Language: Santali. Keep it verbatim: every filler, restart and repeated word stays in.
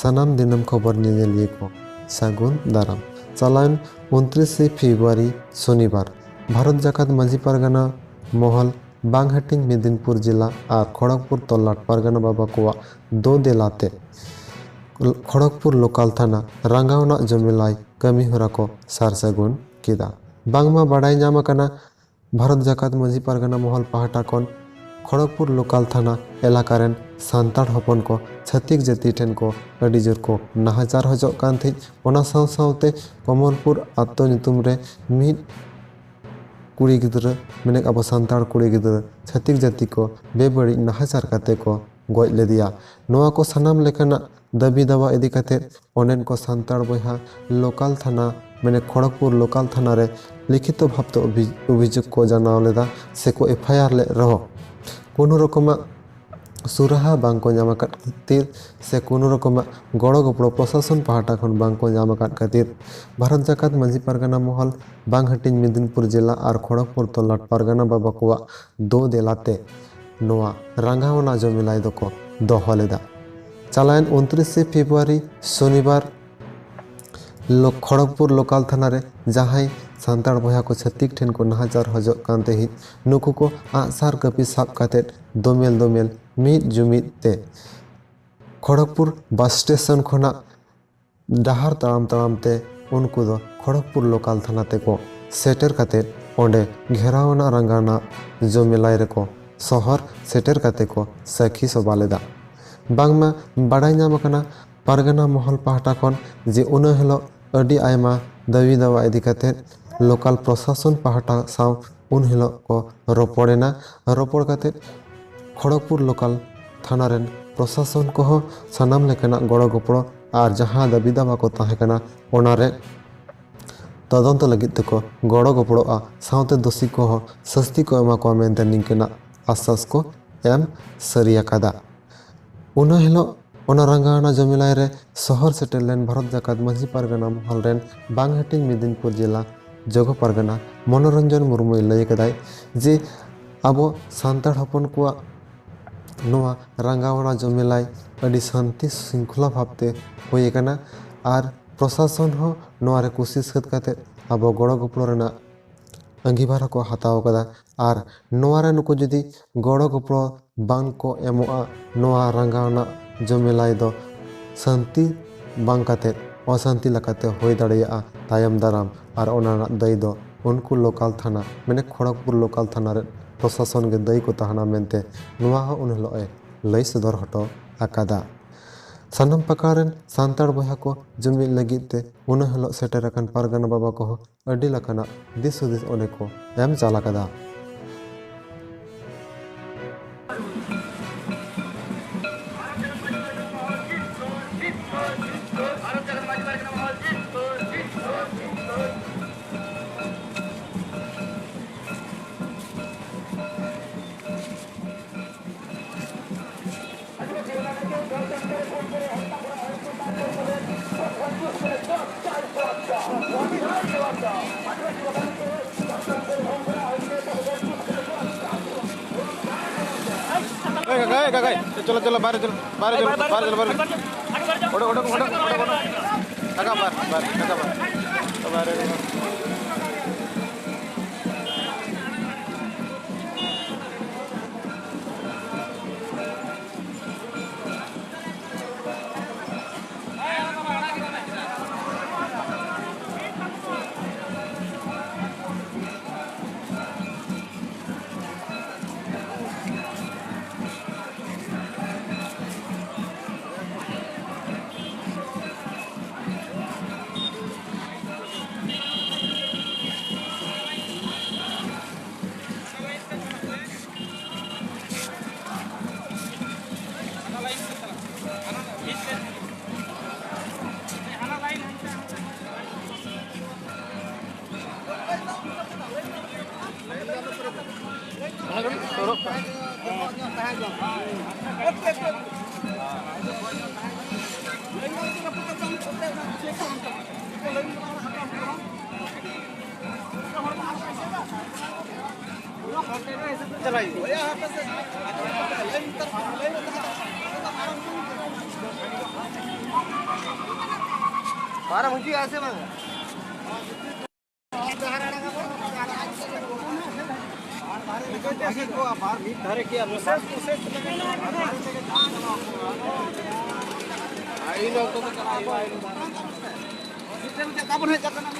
ᱥᱟᱱᱟᱢ ᱫᱤᱱᱟᱹᱢ ᱠᱷᱚᱵᱚᱨ ᱧᱮᱧᱮᱞᱤᱭᱟᱹ ᱠᱚ ᱥᱟᱹᱜᱩᱱ ᱫᱟᱨᱟᱢ᱾ ᱪᱟᱞᱟᱣᱮᱱ ᱩᱱᱛᱨᱤᱥᱮ ᱯᱷᱮᱵᱨᱩᱣᱟᱨᱤ ᱥᱚᱱᱤᱵᱟᱨ ᱵᱷᱟᱨᱚᱛ ᱡᱟᱠᱟᱛ ᱢᱟᱹᱡᱷᱤ ᱯᱟᱨᱜᱟᱱᱟ ᱢᱚᱦᱚᱞ ᱵᱟᱝ ᱦᱟᱹᱴᱤᱧ ᱢᱮᱫᱤᱱᱯᱩᱨ ᱡᱮᱞᱟ ᱟᱨ ᱠᱷᱚᱲᱚᱜᱽᱯᱩᱨ ᱛᱚᱞᱞᱟᱴ ᱯᱟᱨᱜᱟᱱᱟ ᱵᱟᱵᱟ ᱠᱚᱣᱟᱜ ᱫᱚ ᱫᱮᱞᱟᱛᱮ ᱠᱷᱚᱲᱚᱜᱽᱯᱩᱨ ᱞᱳᱠᱟᱞ ᱛᱷᱟᱱᱟ ᱨᱟᱸᱜᱟᱣᱱᱟᱜ ᱡᱚᱢᱮᱞᱟᱭ ᱠᱟᱹᱢᱤ ᱦᱚᱨᱟ ᱠᱚ ᱥᱟᱨ ᱥᱟᱹᱜᱩᱱ ᱠᱮᱫᱟ᱾ ᱵᱟᱝᱢᱟ ᱵᱟᱰᱟᱭ ᱧᱟᱢ ᱟᱠᱟᱱᱟ, ᱵᱷᱟᱨᱚᱛ ᱡᱟᱠᱟᱛ ᱢᱟᱹᱡᱷᱤ ᱯᱟᱨᱜᱟᱱᱟ ᱢᱚᱦᱚᱞ ᱯᱟᱦᱴᱟ ᱠᱷᱚᱱ ᱠᱷᱚᱲᱚᱜᱽᱯᱩᱨ ᱞᱳᱠᱟᱞ ᱛᱷᱟᱱᱟ ᱮᱞᱟᱠᱟ ᱨᱮᱱ ᱥᱟᱱᱛᱟᱲ ᱦᱚᱯᱚᱱ ᱠᱚ ᱪᱷᱟᱹᱛᱤᱠ ᱡᱟᱹᱛᱤ ᱴᱷᱮᱱ ᱠᱚ ᱟᱹᱰᱤ ᱡᱳᱨ ᱠᱚ ᱱᱟᱦᱟᱪᱟᱨ ᱦᱚᱪᱚᱜ ᱠᱟᱱ ᱛᱟᱦᱮᱸᱫ᱾ ᱚᱱᱟ ᱥᱟᱶ ᱥᱟᱶᱛᱮ ᱠᱚᱢᱚᱞᱯᱩᱨ ᱟᱛᱳ ᱧᱩᱛᱩᱢ ᱨᱮ ᱢᱤᱫ ᱠᱩᱲᱤ ᱜᱤᱫᱽᱨᱟᱹ, ᱢᱮᱱᱮᱫ ᱟᱵᱚ ᱥᱟᱱᱛᱟᱲ ᱠᱩᱲᱤ ᱜᱤᱫᱽᱨᱟᱹ ᱪᱷᱟᱹᱛᱤᱠ ᱡᱟᱹᱛᱤ ᱠᱚ ᱵᱮᱵᱟᱹᱲᱤᱡ ᱱᱟᱦᱟᱪᱟᱨ ᱠᱟᱛᱮ ᱠᱚ ᱜᱚᱡ ᱞᱮᱫᱮᱭᱟ᱾ ᱱᱚᱣᱟ ᱠᱚ ᱥᱟᱱᱟᱢ ᱞᱮᱠᱟᱱᱟᱜ ᱫᱟᱹᱵᱤ ᱫᱟᱣᱟ ᱤᱫᱤ ᱠᱟᱛᱮ ᱚᱸᱰᱮᱱ ᱠᱚ ᱥᱟᱱᱛᱟᱲ ᱵᱚᱭᱦᱟ ᱞᱳᱠᱟᱞ ᱛᱷᱟᱱᱟ, ᱢᱟᱱᱮ ᱠᱷᱚᱲᱚᱜᱽᱯᱩᱨ ᱞᱳᱠᱟᱞ ᱛᱷᱟᱱᱟ ᱨᱮ ᱞᱤᱠᱷᱤᱛᱚ ᱵᱷᱟᱵᱽ ᱛᱮ ᱚᱵᱷᱤ-, ᱚᱵᱷᱤᱡᱳᱜᱽ ᱠᱚ ᱡᱟᱱᱟᱣ ᱞᱮᱫᱟ ᱥᱮ ᱠᱚ ᱮᱯᱷ ᱟᱭ ᱟᱨ ᱞᱮᱫ ᱨᱮᱦᱚᱸ, ᱠᱳᱱᱳ ᱨᱚᱠᱚᱢᱟᱜ ᱥᱩᱨᱟᱦᱟ ᱵᱟᱝ ᱠᱚ ᱧᱟᱢ ᱟᱠᱟᱫ ᱠᱷᱟᱹᱛᱤᱨ ᱥᱮ ᱠᱳᱱᱳ ᱨᱚᱠᱚᱢᱟᱜ ᱜᱚᱲᱚ ᱜᱚᱯᱚᱲᱚ ᱯᱨᱚᱥᱟᱥᱚᱱ ᱯᱟᱦᱴᱟ ᱠᱷᱚᱱ ᱵᱟᱝ ᱠᱚ ᱧᱟᱢ ᱟᱠᱟᱫ ᱠᱷᱟᱹᱛᱤᱨ, ᱵᱷᱟᱨᱚᱛ ᱡᱟᱠᱟᱛ ᱢᱟᱹᱡᱷᱤ ᱯᱟᱨᱜᱟᱱᱟ ᱢᱚᱦᱚᱞ ᱵᱟᱝ ᱦᱟᱹᱴᱤᱧ ᱢᱮᱫᱤᱱᱯᱩᱨ ᱡᱮᱞᱟ ᱟᱨ ᱠᱷᱚᱲᱚᱜᱽᱯᱩᱨ ᱛᱚᱞᱞᱟᱴ ᱯᱟᱨᱜᱟᱱᱟ ᱵᱟᱵᱟ ᱠᱚᱣᱟᱜ ᱫᱚ ᱫᱮᱞᱟᱛᱮ ᱱᱚᱣᱟ ᱨᱟᱸᱜᱟᱣᱱᱟ ᱡᱚᱢᱮᱞᱟᱭ ᱫᱚᱠᱚ ᱫᱚᱦᱚ ᱞᱮᱫᱟ᱾ ᱪᱟᱞᱟᱣᱮᱱ ᱩᱱᱛᱨᱤᱥᱮ ᱯᱷᱮᱵᱨᱩᱣᱟᱨᱤ ᱥᱚᱱᱤᱵᱟᱨ ᱞᱳ-, ᱠᱷᱚᱲᱚᱜᱽᱯᱩᱨ ᱞᱳᱠᱟᱞ ᱛᱷᱟᱱᱟ ᱨᱮ ᱡᱟᱦᱟᱸᱭ ᱥᱟᱱᱛᱟᱲ ᱵᱚᱭᱦᱟ ᱠᱚ ᱪᱷᱟᱹᱛᱤᱠ ᱴᱷᱮᱱ ᱠᱚ ᱱᱟᱦᱟᱪᱟᱨ ᱦᱚᱪᱚᱜ ᱠᱟᱱ ᱛᱟᱦᱮᱸᱫ, ᱱᱩᱠᱩ ᱠᱚ ᱟᱜᱼᱥᱟᱨ ᱠᱟᱹᱯᱤ ᱥᱟᱵ ᱠᱟᱛᱮᱫ ᱫᱚᱢᱮᱞ ᱫᱚᱢᱮᱞ ᱢᱤᱫ ᱡᱩᱢᱤᱫ ᱛᱮ ᱠᱷᱚᱲᱚᱜᱽᱯᱩᱨ ᱵᱟᱥ ᱥᱴᱮᱥᱚᱱ ᱠᱷᱚᱱᱟᱜ ᱰᱟᱦᱟᱨ ᱛᱟᱲᱟᱢ ᱛᱟᱲᱟᱢ ᱛᱮ ᱩᱱᱠᱩ ᱫᱚ ᱠᱷᱚᱲᱚᱜᱽᱯᱩᱨ ᱞᱳᱠᱟᱞ ᱛᱷᱟᱱᱟ ᱛᱮᱠᱚ ᱥᱮᱴᱮᱨ ᱠᱟᱛᱮᱫ ᱚᱸᱰᱮ ᱜᱷᱮᱨᱟᱣ ᱟᱱᱟᱜ ᱨᱟᱸᱜᱟᱣᱱᱟ ᱡᱚᱢᱮᱞᱟᱭ ᱨᱮᱠᱚ ᱥᱚᱦᱚᱨ ᱥᱮᱴᱮᱨ ᱠᱟᱛᱮ ᱠᱚ ᱥᱟᱹᱠᱷᱤ ᱥᱚᱵᱷᱟ ᱞᱮᱫᱟ᱾ ᱵᱟᱝᱢᱟ ᱵᱟᱰᱟᱭ ᱧᱟᱢ ᱟᱠᱟᱱᱟ ᱯᱟᱨᱜᱟᱱᱟ ᱢᱚᱦᱚᱞ ᱯᱟᱦᱴᱟ ᱠᱷᱚᱱ ᱡᱮ ᱩᱱᱟᱹ ᱦᱤᱞᱳᱜ ᱟᱹᱰᱤ ᱟᱭᱢᱟ ᱫᱟᱹᱵᱤ ᱫᱟᱣᱟ ᱤᱫᱤ ᱠᱟᱛᱮᱫ ᱞᱳᱠᱟᱞ ᱯᱨᱚᱥᱟᱥᱚᱱ ᱯᱟᱦᱴᱟ ᱥᱟᱶ ᱩᱱ ᱦᱤᱞᱳᱜ ᱠᱚ ᱨᱚᱯᱚᱲᱮᱱᱟ᱾ ᱨᱚᱯᱚᱲ ᱠᱟᱛᱮᱫ ᱠᱷᱚᱲᱚᱜᱽᱯᱩᱨ ᱞᱳᱠᱟᱞ ᱛᱷᱟᱱᱟ ᱨᱮᱱ ᱯᱨᱚᱥᱟᱥᱚᱱ ᱠᱚᱦᱚᱸ ᱥᱟᱱᱟᱢ ᱞᱮᱠᱟᱱᱟᱜ ᱜᱚᱲᱚ ᱜᱚᱯᱚᱲᱚ ᱟᱨ ᱡᱟᱦᱟᱸ ᱫᱟᱹᱵᱤ ᱫᱟᱣᱟ ᱠᱚ ᱛᱟᱦᱮᱸ ᱠᱟᱱᱟ, ᱚᱱᱟᱨᱮ ᱛᱚᱫᱚᱱᱛᱚ ᱞᱟᱹᱜᱤᱫ ᱛᱮᱠᱚ ᱜᱚᱲᱚ ᱜᱚᱯᱚᱲᱚᱜᱼᱟ, ᱥᱟᱶᱛᱮ ᱫᱳᱥᱤ ᱠᱚᱦᱚᱸ ᱥᱟᱹᱥᱛᱤ ᱠᱚ ᱮᱢᱟ ᱠᱚᱣᱟ ᱢᱮᱱᱛᱮ ᱱᱤᱝᱠᱟᱹᱱᱟᱜ ᱟᱥᱥᱟᱥ ᱠᱚ ᱮᱢ ᱥᱟᱹᱨᱤ ᱟᱠᱟᱫᱟ᱾ ᱚᱱᱟ ᱦᱤᱞᱳᱜ ᱚᱱᱟ ᱨᱟᱸᱜᱟᱣᱱᱟ ᱡᱚᱢᱮᱞᱟᱭ ᱨᱮ ᱥᱚᱦᱚᱨ ᱥᱮᱴᱮᱨ ᱞᱮᱱ ᱵᱷᱟᱨᱚᱛ ᱡᱟᱠᱟᱛ ᱢᱟᱹᱡᱷᱤ ᱯᱟᱨᱜᱟᱱᱟ ᱢᱚᱦᱚᱞ ᱨᱮᱱ ᱵᱟᱝ ᱦᱟᱹᱴᱤᱧ ᱢᱮᱫᱤᱱᱯᱩᱨ ᱡᱮᱞᱟ ᱡᱚᱜᱚ ᱯᱟᱨᱜᱟᱱᱟ ᱢᱚᱱᱳᱨᱚᱧᱡᱚᱱ ᱢᱩᱨᱢᱩᱭ ᱞᱟᱹᱭ ᱟᱠᱟᱫᱟᱭ ᱡᱮ ᱟᱵᱚ ᱥᱟᱱᱛᱟᱲ ᱦᱚᱯᱚᱱ ᱠᱚᱣᱟᱜ ᱱᱚᱣᱟ ᱨᱟᱸᱜᱟᱣᱱᱟ ᱡᱚᱢᱮᱞᱟᱭ ᱟᱹᱰᱤ ᱥᱟᱱᱛᱤ ᱥᱤᱝᱠᱷᱚᱞᱟ ᱵᱷᱟᱵᱽᱛᱮ ᱦᱩᱭ ᱟᱠᱟᱱᱟ ᱟᱨ ᱯᱨᱚᱥᱟᱥᱚᱱ ᱦᱚᱸ ᱱᱚᱣᱟ ᱨᱮ ᱠᱩᱥᱤ ᱥᱟᱹᱛ ᱠᱟᱛᱮ ᱟᱵᱚ ᱜᱚᱲᱚ ᱜᱚᱯᱚᱲᱚ ᱨᱮᱱᱟᱜ ᱟᱸᱜᱤᱵᱷᱟᱨ ᱦᱚᱸᱠᱚ ᱦᱟᱛᱟᱣ ᱟᱠᱟᱫᱟ᱾ ᱟᱨ ᱱᱚᱣᱟ ᱨᱮ ᱱᱩᱠᱩ ᱡᱩᱫᱤ ᱜᱚᱲᱚ ᱜᱚᱯᱚᱲᱚ ᱵᱟᱝ ᱠᱚ ᱮᱢᱚᱜᱼᱟ, ᱱᱚᱣᱟ ᱨᱟᱸᱜᱟᱣᱱᱟ ᱡᱚᱢᱮᱞᱟᱭ ᱫᱚ ᱥᱟᱱᱛᱤ ᱵᱟᱝ ᱠᱟᱛᱮ ᱚᱥᱟᱱᱛᱤ ᱞᱮᱠᱟᱛᱮ ᱦᱩᱭ ᱫᱟᱲᱮᱭᱟᱜᱼᱟ ᱛᱟᱭᱚᱢ ᱫᱟᱨᱟᱢ᱾ ᱟᱨ ᱚᱱᱟ ᱨᱮᱱᱟᱜ ᱫᱟᱹᱭ ᱫᱚ ᱩᱱᱠᱩ ᱞᱳᱠᱟᱞ ᱛᱷᱟᱱᱟ, ᱢᱟᱱᱮ ᱠᱷᱚᱲᱚᱜᱽᱯᱩᱨ ᱞᱳᱠᱟᱞ ᱛᱷᱟᱱᱟ ᱨᱮ ᱯᱨᱚᱥᱟᱥᱚᱱ ᱜᱮ ᱫᱟᱹᱭ ᱠᱚ ᱛᱟᱦᱮᱱᱟ ᱢᱮᱱᱛᱮ ᱱᱚᱣᱟ ᱦᱚᱸ ᱩᱱ ᱦᱤᱞᱳᱜ ᱮ ᱞᱟᱹᱭ ᱥᱚᱫᱚᱨ ᱦᱚᱴᱚ ᱟᱠᱟᱫᱟ᱾ ᱥᱟᱱᱟᱢ ᱯᱟᱠᱟᱲ ᱨᱮᱱ ᱥᱟᱱᱛᱟᱲ ᱵᱚᱭᱦᱟ ᱠᱚ ᱡᱩᱢᱤᱫ ᱞᱟᱹᱜᱤᱫ ᱛᱮ ᱩᱱ ᱦᱤᱞᱳᱜ ᱥᱮᱴᱮᱨ ᱟᱠᱟᱱ ᱯᱟᱨᱜᱟᱱᱟ ᱵᱟᱵᱟ ᱠᱚᱦᱚᱸ ᱟᱹᱰᱤ ᱞᱮᱠᱟᱱᱟᱜ ᱫᱤᱥ ᱦᱩᱫᱤᱥ ᱚᱸᱰᱮ ᱠᱚ ᱮᱢ ᱪᱟᱞ ᱟᱠᱟᱫᱟ᱾ ए काका, ए काका, ए, चलो, चलो, बाहर चलो, बाहर चलो, बाहर चलो, बाहर चलो। ओडो, ओडो, ओडो, ओडो, ओडो। काका, बाहर, बाहर, काका, बाहर। बाहर, बाहर। ᱯᱟᱨᱚᱢ ᱦᱤᱡᱩᱜᱼᱟ ᱥᱮ ᱵᱟᱝ? ᱢᱤᱫ ᱫᱷᱟᱨᱮ ᱜᱮᱭᱟ᱾ ᱢᱤᱫᱴᱮᱱ ᱪᱮᱫ ᱛᱟᱵᱚᱱ ᱦᱮᱡ ᱟᱠᱟᱱᱟ?